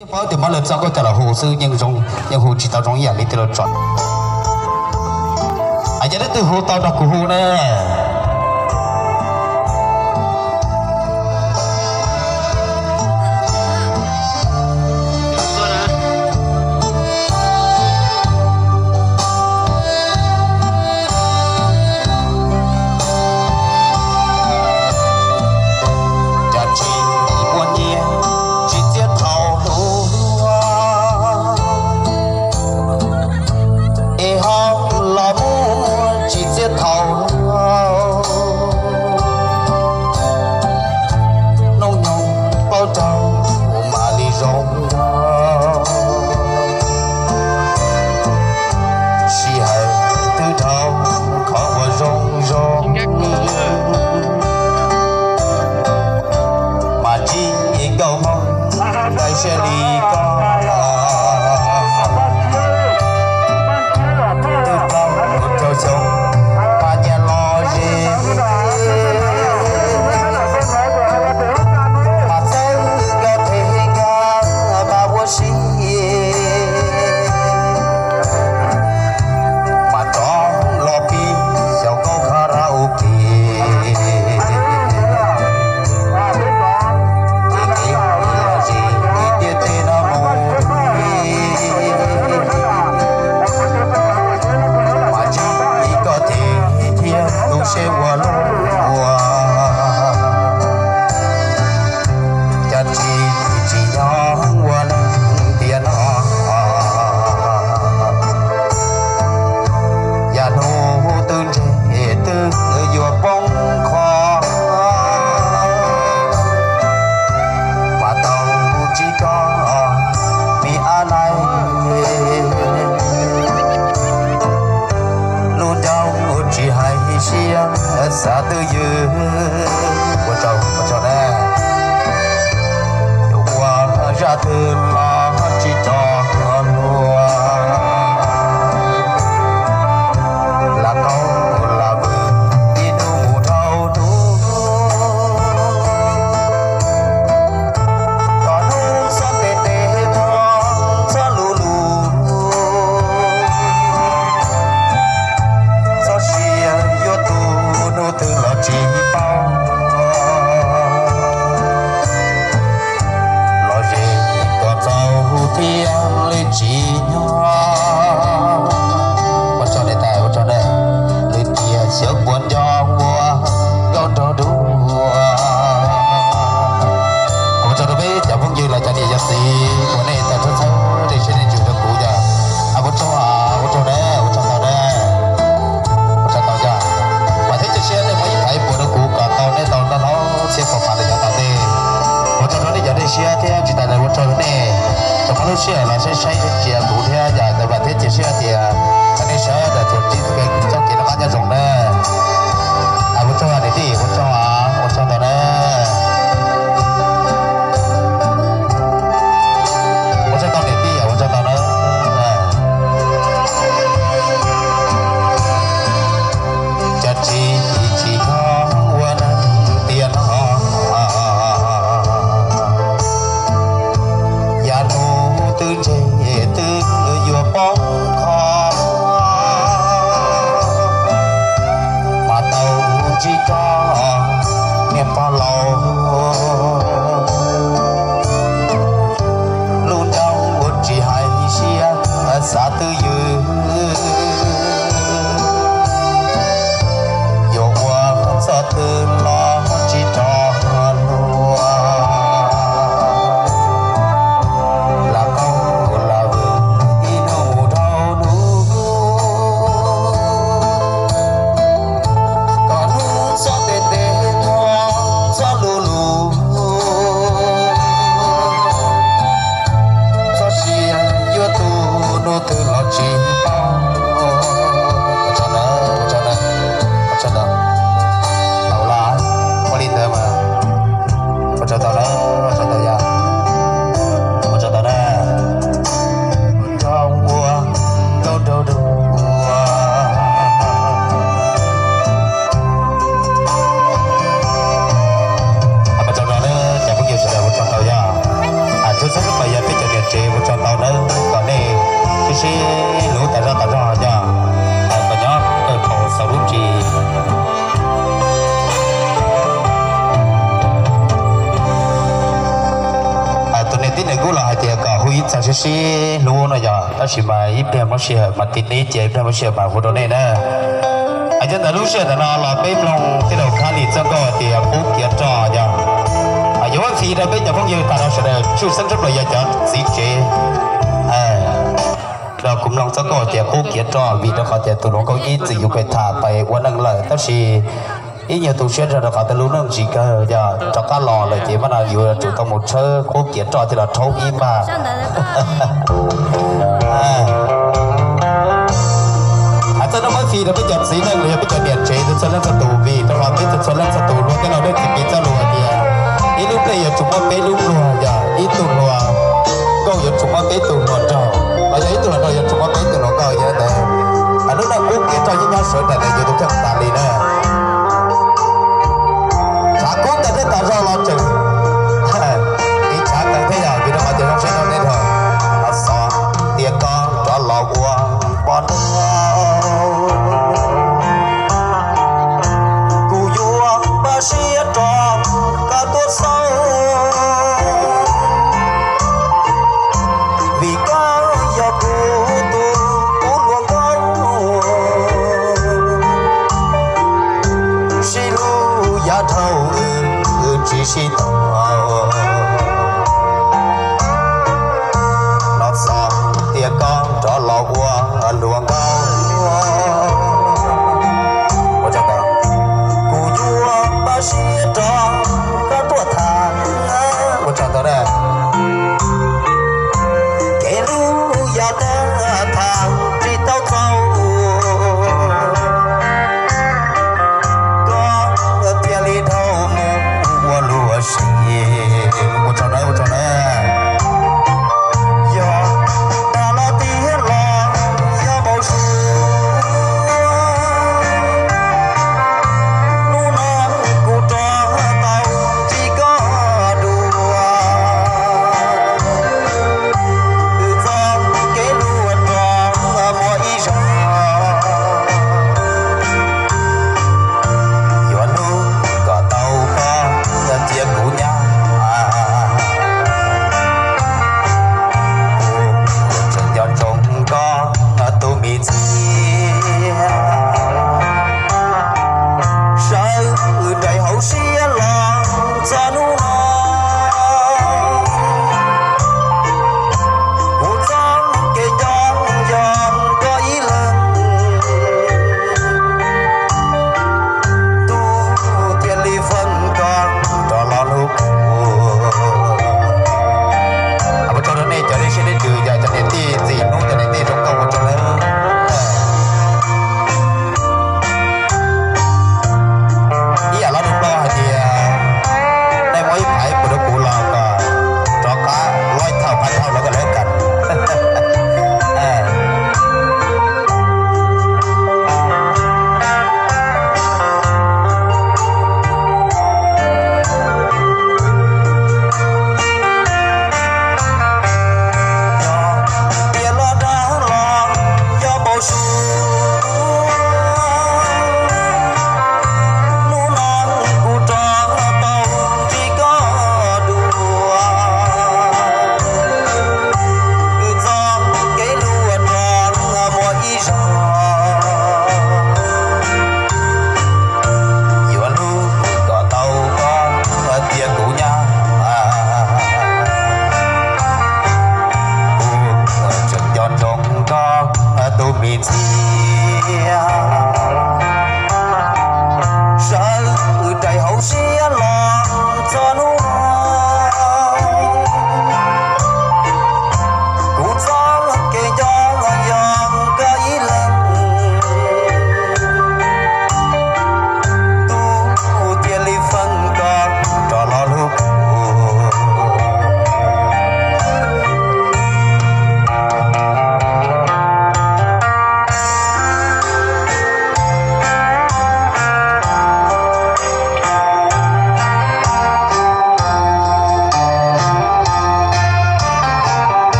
Yeej paub tias muab lawv txoj nkauj coj los hu xwb yeej zoo, yeej hu tsis tau zoo ib yam li tej lus tso. Yog leej twg hu tau nrog kuv hu na. Cas tsis muaj nyiaj tsis txiaj thaum hluas, es ho los muaj tsis txiaj thaum laus. Hnub nyoog plaub caug mam li zoo, sij hawm twb dhau qhov uas zoo zoo. Mas tsis nkauj hmoob, daim siab li koj, twb plaub caug xyoo, mas nyias los ze. Mas txawj nkauj them nkauj mas ua si, mas rov los pib xyaum nkauj karaoke. Ces kev los ze ib tiam teb no mus, mas tsis koj ces thiab tu siab ua luaj ua. Cas tsis tsim nyog ua neeg tiam no, yam hnub twb ntseg twb yuav poob qho, mas tau tsis koj me ab laib, lub nraug tsis hais siab xav twj ywm. Ua tsaug, ua tsaug na. Yuav ua zaj twg los tsis tso luag, lam qaug lam vwm ib hnub mus dhau hnub. Txog hnub txhob ntes ntes, txhob lus lus, txhob sia yuav tu hnub twg los tsis paub. Los ze kom txaus thiaj li tsim nyog. Ua tsaug niam tais, ua tsaug na. Lwm tiam xyov puas nco ua nkauj nraug dua. Ua tsaug rau peb cov phooj ywg los cov niam cov txiv uas nej tau txhawb txhawb tej siab tej ntsws rau kuv yom. Ua tsaug, ua tsaug na, ua tsaug ntau na. Ua tsaug ntau yom. Vam thiab cia siab nej muab ib phaiv puas rau kuv kom tau nej tau noj hnub txhiab pua mas rau yav tom ntej. Ua tsaug rau nej cov nej siab thiab tsis tas li ua tsaug rau nej tau muab lub sij hawm los saib saib ntsia kuv thiab yom. Vam thiab cia siab tias nej sawv daws tsuas ntsib txoj kev noj qab nyob zoo na. Ua tsaug niam tij, ua tsaug, ua tsaug ntau na. Ua tsaug ntau niam tij, ua tsaug ntau na. Cas tsis tsim nyog ua neeg tiam no, yam hnub twb ntseg twb yuav poob qho. sib hlub tas zog tas zog yog, kom nyob kawg nkaus xaus lub tsis. Tus niam tij nws kuj los hais tias kom hu ib txog sib sib hlub no yog, tab sis mas ib pliag muab sij hawm mas tim neb cia ib pliag muab sij hawm mas hu rau nej na. Hais cov ntawd lub sij hawm ntawm no los peb mloog tej laus khab li txoj nkauj hais tias qub kiav roj yog, yuav muab fij rau peb cov phooj ywg tas no sawv daws tsuj xeeb tsuj plawg yog cov txiv tsev los kuv mloog txoj nkauj tias qub kiav roj vim rau qhov tias tus hluas nkauj ib txwm yus pes tham pais ua neej lawm tab sis ib nyuag tu siab zog rau qhov tias lub neej tsis kawg yog rov qab los lawm ces mas no yuav tsum tau mus tshawb qub kiav roj thiaj los rhaub ib npaj. Hais txog no muab fij rau peb cov txiv neej los yog peb cov niam tsev txhua leej txhua tus vim rau qhov peb txhua leej txhua tus luag tej laus dej tsis piv txoj lus hais tias ib lub nplej yuav tsum muaj peb lub hluas yog ib tug hluas nkauj yuav tsum muaj peb tug hluas nraug los yog ib tug hluas nraug yuav tsum muaj peb tug hluas nkauj yog ntawd. Lub neej qub kiav roj yeej nyob sawv daws yuav tus kheej tas li na.